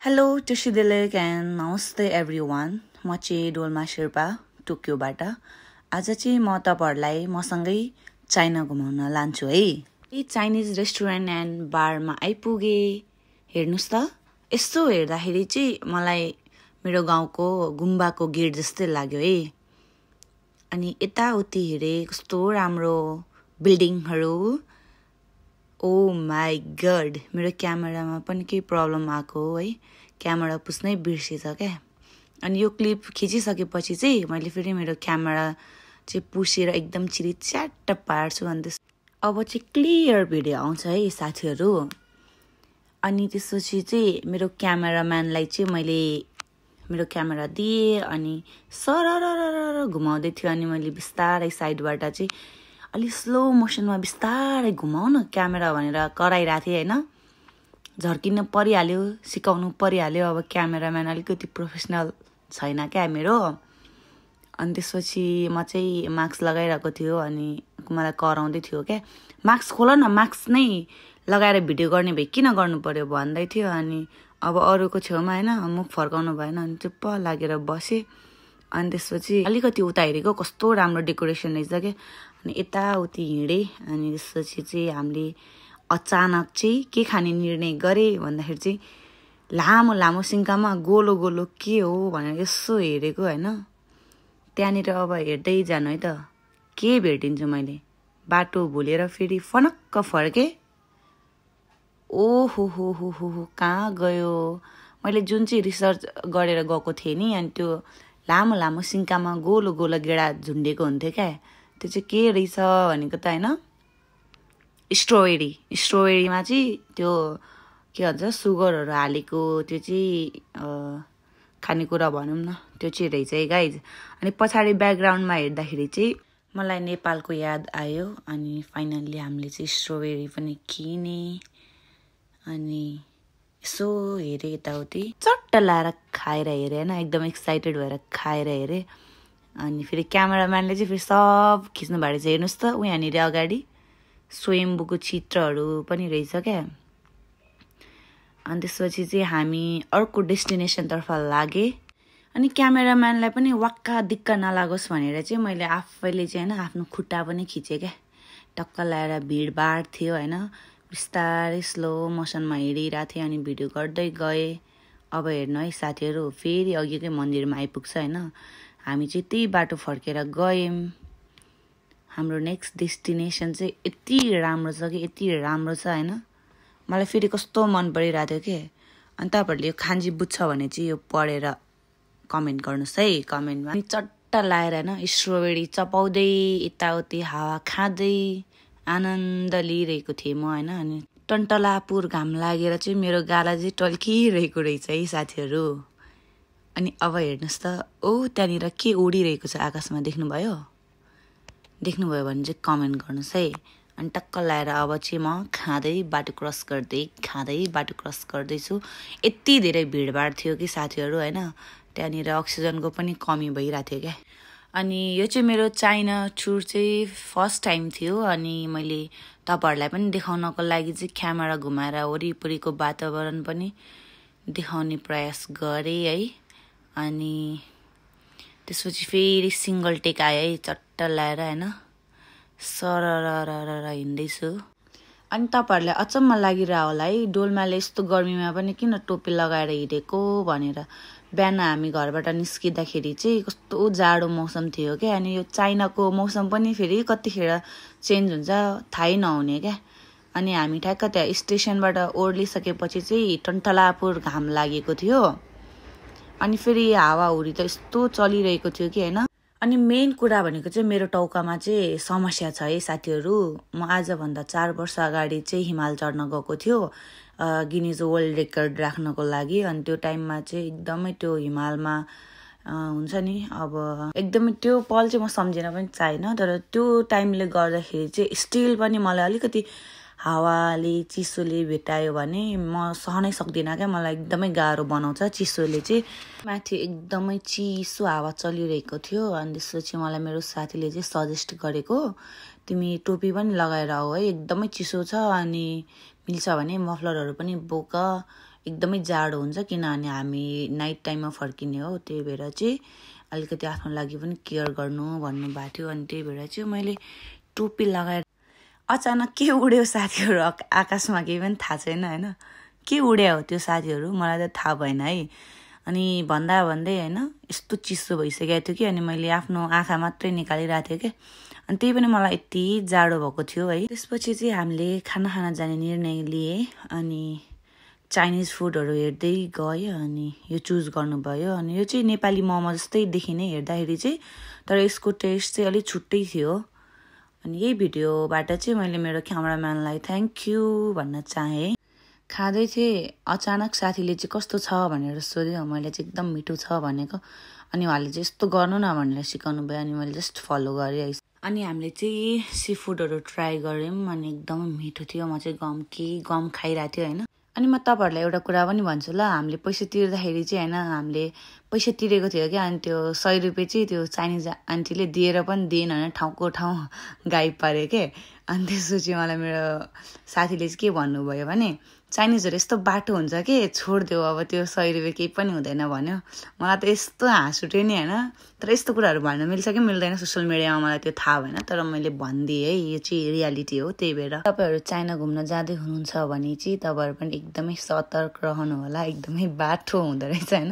Hello टुसिदेलेक and नमस्ते everyone. म चाहिँ डोल्मा शेर्पा टोकियोबाट। आज चाहिँ म तपाईहरुलाई मसँगै चाइना घुमाउन लान्छु है। यी चाइनिज रेस्टुरेन्ट एन्ड बारमा आइपुगे। हेर्नुस् त, यसो हेर्दाखेरि चाहिँ मलाई मेरो गाउँको गुम्बाको गेट जस्तै लाग्यो है। अनि यताउति हेरे कस्तो राम्रो बिल्डिङहरु। ओ माई गॉड, मेरो क्यामेरामा पनि के प्रब्लम आको है, क्यामेरा पुस्नै बिर्सेछ क्या। अनि यो क्लिप खिचिसकेपछि चाहिँ मैले फेरि मेरो क्यामेरा चाहिँ पुसेर एकदम चिरिच्याट्ट पार्छु। अनि अब चाहिँ क्लियर भिडियो आउँछ है साथीहरु। अनि त्यसपछि चाहिँ मेरो क्यामेराम्यानलाई चाहिँ मैले मेरो क्यामेरा दिए अनि सररररर घुमाउँदै थियो। अनि मैले बिस्तारै साइडबाट चाहिँ अलि स्लो मोसनमा बिस्तारै घुमाउन क्यामेरा भनेर कराइरहेको थिएँ हैन। झर्किन परिहाल्यो, सिकाउनु परिहाल्यो। अब क्यामेराम्यान अलिकति प्रोफेसनल छैन क्या मेरो। अनि त्यसपछि म चाहिँ मास्क लगाइरहेको थियो अनि मलाई कराउँदै थियो क्या, मास्क खोल न, मास्क नै लगाएर भिडियो गर्ने भए किन गर्नु पर्यो भन्दै थियो। अनि अब अरूको छेउमा हैन मुख फर्काउनु भएन। अनि चुप्प लागेर बसे। अनि त्यसपछि अलिकति उता हेरेको कस्तो राम्रो डेकोरेसन रहेछ के। अनि यताउति हिँडे। अनि त्यसपछि चाहिँ हामीले अचानक चाहिँ के खाने निर्णय गरे भन्दाखेरि चाहिँ लामो लामो सिङ्कामा गोलो गोलो के हो भनेर यसो हेरेको हैन। त्यहाँनिर अब हेर्दै जानु है त के भेटिन्छ। मैले बाटो भुलेर फेरि फनक्क फर्के। ओहो हो हो हो हो, कहाँ गयो। मैले जुन चाहिँ रिसर्च गरेर गएको थिएँ नि, अनि त्यो लामो लामो सिङ्कामा गोलो गोलो गेडा झुन्डेको हुन्थ्यो क्या। त्यो चाहिँ के रहेछ भनेको त हैन, स्ट्रबेरीमा चाहिँ त्यो के भन्छ सुगरहरु हालेको त्यो चाहिँ खानेकुरा भनौँ न, त्यो चाहिँ रहेछ है गाइज। अनि पछाडि ब्याकग्राउन्डमा हेर्दाखेरि चाहिँ मलाई नेपालको याद आयो। अनि फाइनल्ली हामीले चाहिँ स्ट्रबेरी पनि किने। अनि यसो हेरे यताउति चट्ट लाएर खाएर हेरे हैन, एकदम एक्साइटेड भएर खाएर हेरे। अनि फेरि क्यामेराम्यानले चाहिँ फेरि सब खिच्नु भएको छ। हेर्नुस् त उहाँनिर अगाडि स्वयम्भूको चित्रहरू पनि रहेछ क्या। अनि त्यसपछि चाहिँ हामी अर्को डेस्टिनेसनतर्फ लागे। अनि क्यामेराम्यानलाई पनि वाक्का दिक्क नलागोस् भनेर चाहिँ मैले आफैले चाहिँ हैन आफ्नो खुट्टा पनि खिचेँ क्या। टक्क लाएर भिडभाड थियो हैन, बिस्तारै स्लो मोसनमा हिँडिरहेको थिएँ अनि भिडियो गर्दै गएँ। अब हेर्नु है साथीहरु, फेरि अघिकै मन्दिरमा आइपुग्छ हैन। हामी चाहिँ त्यही बाटो फर्केर गयौं। हाम्रो नेक्स्ट डेस्टिनेसन चाहिँ यति राम्रो छ कि यति राम्रो छ हैन। मलाई फेरि कस्तो मन परिरहेको थियो के। अनि तपाईहरुले यो खान्जी बुझ्छ भने चाहिँ यो पढेर कमेन्ट गर्नुस् है कमेन्टमा। अनि चट्ट लाएर हैन स्ट्रबेरी चपाउँदै यताउति हावा खाँदै आनन्द लिइरहेको थिएँ म हैन। अनि टन्टलापुर घाम लागेर चाहिँ मेरो गाला चाहिँ टल्किरहेको रहेछ है साथीहरु। अनि अब हेर्नुस् त, ओ त्यहाँनिर के उडिरहेको छ आकाशमा, देख्नुभयो भने चाहिँ कमेन्ट गर्नुस् है। अनि टक्क लाएर अब चाहिँ म बाटो क्रस गर्दैछु। यति धेरै भिडभाड थियो कि साथीहरु हैन, त्यहाँनिर अक्सिजनको पनि कमी भइरहेको थियो क्या। अनि यो चाहिँ मेरो चाइना टुर चाहिँ फर्स्ट टाइम थियो। अनि मैले तपाईहरुलाई पनि देखाउनको लागि चाहिँ क्यामेरा घुमाएर वरिपरिको वातावरण पनि देखाउने प्रयास गरे है। अनि त्यसपछि फेरि सिंगल टेक आयो है, चट्ट लाएर हैन सररररर हिँड्दैछु। अनि तपाईहरुलाई अचम्म लागिरह होला है, डोल्माले यस्तो गर्मीमा पनि किन टोपी लगाएर हिँडेको भनेर। बिहान हामी घरबाट निस्किँदाखेरि चाहिँ कस्तो जाडो मौसम थियो क्या। अनि यो चाइनाको मौसम पनि फेरि कतिखेर चेन्ज हुन्छ थाहै नहुने क्या। अनि हामी ठ्याक्क त्यहाँ स्टेसनबाट ओर्लिसकेपछि चाहिँ टन्टलापुर घाम लागेको थियो। अनि फेरि हावाहुरी त यस्तो चलिरहेको थियो कि हैन। अनि मेन कुरा भनेको चाहिँ मेरो टाउकामा चाहिँ समस्या छ है साथीहरु। म आज भन्दा 4 वर्ष अगाडि चाहिँ हिमाल चढ्न गएको थियो गिनिज वर्ल्ड रेकर्ड राख्नको लागि। अनि त्यो टाइममा चाहिँ एकदमै त्यो हिमालमा हुन्छ नि, अब एकदमै त्यो पल चाहिँ म सम्झिन पनि चाहेन। तर त्यो टाइमले गर्दाखेरि चाहिँ स्टिल पनि मलाई अलिकति हावाले चिसोले भेटायो भने म सहनै सक्दिनँ क्या। मलाई एकदमै गाह्रो बनाउँछ चिसोले चाहिँ। माथि एकदमै चिसो हावा चलिरहेको थियो। अनि त्यसपछि मलाई मेरो साथीले चाहिँ सजेस्ट गरेको, तिमी टोपी पनि लगाएर आऊ है, एकदमै चिसो छ। अनि मिल्छ भने मफलरहरू पनि बोक, एकदमै जाडो हुन्छ किनभने हामी नाइट टाइममा फर्किने हो त्यही भएर चाहिँ अलिकति आफ्नो लागि पनि केयर गर्नु भन्नुभएको थियो अनि त्यही भएर चाहिँ मैले टोपी लगाएर अचानक के उड्यो साथीहरू आकाशमा केही पनि थाहा छैन होइन के उड्या हो त्यो साथीहरू मलाई त थाहा भएन है अनि भन्दा भन्दै होइन यस्तो चिसो भइसकेको थियो कि अनि मैले आफ्नो आँखा मात्रै निकालिरहेको थिएँ कि अनि त्यही पनि मलाई यति जाडो भएको थियो है त्यसपछि चाहिँ हामीले खाना खान जाने निर्णय लिए अनि चाइनिज फुडहरू हेर्दै गयो अनि यो चुज गर्नुभयो अनि यो चाहिँ नेपाली मोमो जस्तै देखिने हेर्दाखेरि चाहिँ तर यसको टेस्ट चाहिँ अलिक छुट्टै थियो अनि यही भिडियोबाट चाहिँ मैले मेरो क्यामेराम्यानलाई थ्याङ्क यू भन्न चाहेँ खाँदै थिएँ अचानक साथीले चाहिँ कस्तो छ भनेर सोध्यो मैले चाहिँ एकदम मिठो छ भनेको अनि उहाँले चाहिँ यस्तो गर्नु न भनेर सिकाउनु भयो अनि मैले जस्ट फलो गरेँ अनि हामीले चाहिँ सी फुडहरू ट्राई गऱ्यौँ अनि एकदमै मिठो थियो म चाहिँ गम खाइरहेको थियो होइन अनि म तपाईँहरूलाई एउटा कुरा पनि भन्छु ल हामीले पैसा तिर्दाखेरि चाहिँ होइन हामीले पैसा तिरेको थियो क्या अनि त्यो 100 रुपियाँ चाहिँ त्यो चाइनिज आन्टीले दिएर पनि दिएन होइन ठाउँको ठाउँ गायब पारे के अनि त्यसपछि मलाई मेरो साथीले चाहिँ के भन्नुभयो भने चाइनिजहरू यस्तो बाटो हुन्छ कि छोडिदेऊ अब त्यो 100 रुपियाँ केही पनि हुँदैन भन्यो मलाई त यस्तो हाँस उठ्यो नि होइन तर यस्तो कुराहरू भन्न मिल्छ कि मिल्दैन सोसियल मिडियामा मलाई त्यो थाहा भएन तर मैले भनिदिएँ है यो चाहिँ रियालिटी हो त्यही भएर तपाईँहरू चाइना घुम्न जाँदै हुनुहुन्छ भने चाहिँ तपाईँहरू पनि एकदमै सतर्क रहनु होला एकदमै बाठो हुँदो रहेछ होइन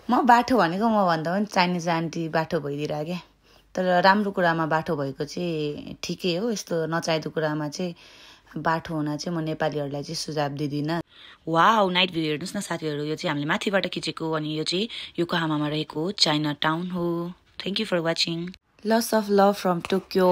म बाठो भनेको म भन्दा पनि चाइनिज आन्टी बाठो भइदिरहेको क्या तर राम्रो कुरामा बाठो भएको चाहिँ ठिकै हो यस्तो नचाहिँदो कुरामा चाहिँ बाठो हुन चाहिँ म नेपालीहरूलाई चाहिँ सुझाव दिदिनँ वाउ नाइट भ्यू हेर्नुहोस् न साथीहरू यो चाहिँ हामीले माथिबाट खिचेको अनि यो चाहिँ योकोहामामा रहेको चाइना टाउन हो thank you for watching lots of love from Tokyo